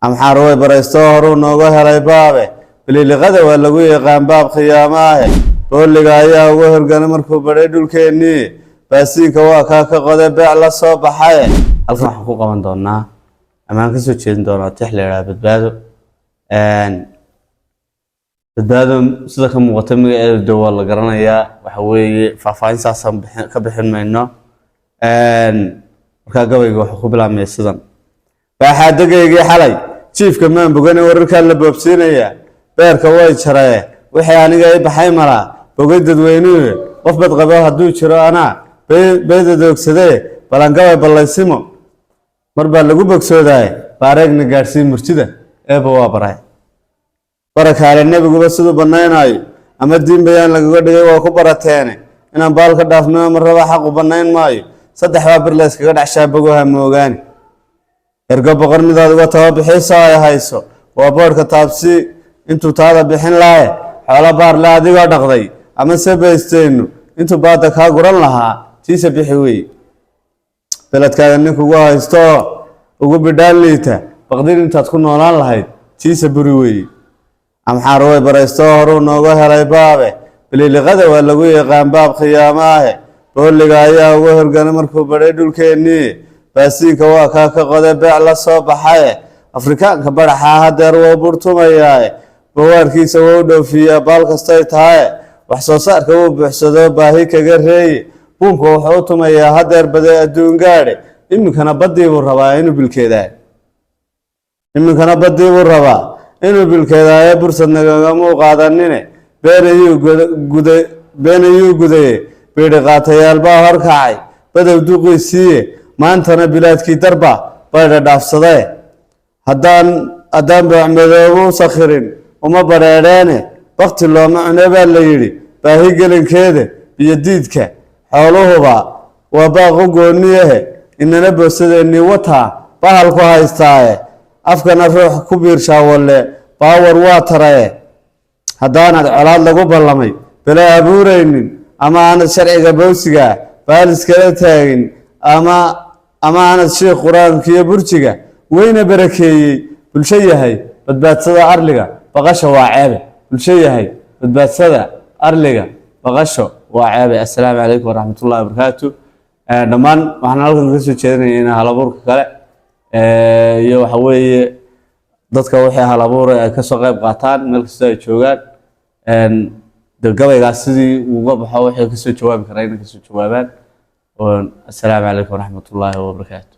Amxaar way baraysto, horuu nooga helay baabe. Bililiqada waa lagu yaqaan baab khiyaamo ahe. Booliga ayaa ugu horganay markuu badhay dhulkeennii. Baasiinka waa kaa ka qode, beec la soo baxaye. Halkan waxaan ku qaban doonaa amaan kasoo jeedin doonaa tix la yidhaha Badbaado. Badbaado sida ka muuqata magaceeda de waa la garanayaa. Waxa weeye faahfaahin saasaan ka bixin mayno. Markaa gabayga wuxuu ku bilaabmaya sidan: Baaxaadageygii xalay jiifka maan bogane, wararkaa la boobsiinayaa beerka way jaree. Wixii aniga i baxay malaa bogay dadweynuhu. Qof bad qabo hadduu jiro, anaa beedadoogsadee. Balangabay ballaysimo mar baa lagu bogsoodaaye. Baareegna gaadhsiin murtida eeba waa baray. Barakaale nebiguba siduu bannaynaayo ama diin bayaan lagaga dhigay, waa ku barateene. Inaan baal ka dhaafno ma raba, xaqu bannayn maayo. Saddex baa bir la iskaga dhacshaa, bogoha moogaani. Ergo boqor midaad uga taba bixiso ay hayso, waa boodhka taabsi intuu taada bixin laaye. Xoolo baarle adigoo dhaqday ama se baysteennu, intuu baadda kaa guran lahaa, tiisa bixi wey. Beledkaaga ninkugu haysto ugu bidhaan liita, baqdin intaad ku noolaan lahayd, tiisa buri weeye. Amxaar way baraysto, horuu nooga helay baabe. Bililiqada waa lagu yaqaan baab khiyaamo ahe. Booliga ayaa ugu horganay markuu badhay dhulkeennii. Baasiinka waa kaa ka qode, beec la soo baxaye. Afrikaanka baraxaa hadeer wou burtumayaaye. Bawaarkiisa wou dhoofiyaa baal kastay tahaye. Wax soo saarka wuu buuxsado, baahi kaga reeye. Buunka wuxuu u tumayaa hadeer bade adduun gaadhe. Iminkana baddii buu rabaa inuu bilkeedaa, iminkana baddii buu rabaa inuu bilkeedaaye. Bursad nagagamuu qaadanine, been ayuu gudaye. Biidhi qaatayaal baa horkacay badow duqiisiiye. Maantana bilaadkii darba baydha dhaafsadee. Haddaan boocmadoobu sakhirin uma badheedheene. Bakti looma cune baa la yidhi baahi gelinkeeda. Biyodiidka xooluhuba waa baaqu gooniyahe. Inana boosadeennii wataa bahalku haystaaye. Afkana ruux ku biirshaa walle baawar waa taraye. Haddaanad colaad lagu ballamay bala abuuraynin, ama aanad sharciga bowsiga baaliskala taagin, ama aanad shiikh qur-aankiyo burjiga weyna barakeeyey, bulsho yahay badbaadsada arliga, baqasho waa ceebe. Bulsho yahay badbaadsada arliga, baqasho waa ceebe. Assalaamu calaykum waraxmatullahi wabarakaatu. Dhammaan waxaan halkan kasoo jeedinaya in halabuurka kale iyo waxa weeye dadka wixii halabuur ay kasoo qayb qaataan meel kastoo ay joogaan. De gabaygaas sidii uga baxo, waxay kasoo jawaabi karaa inay kasoo jawaabaan. Assalaamu calaykum waraxmatullaahi wabarakaatu.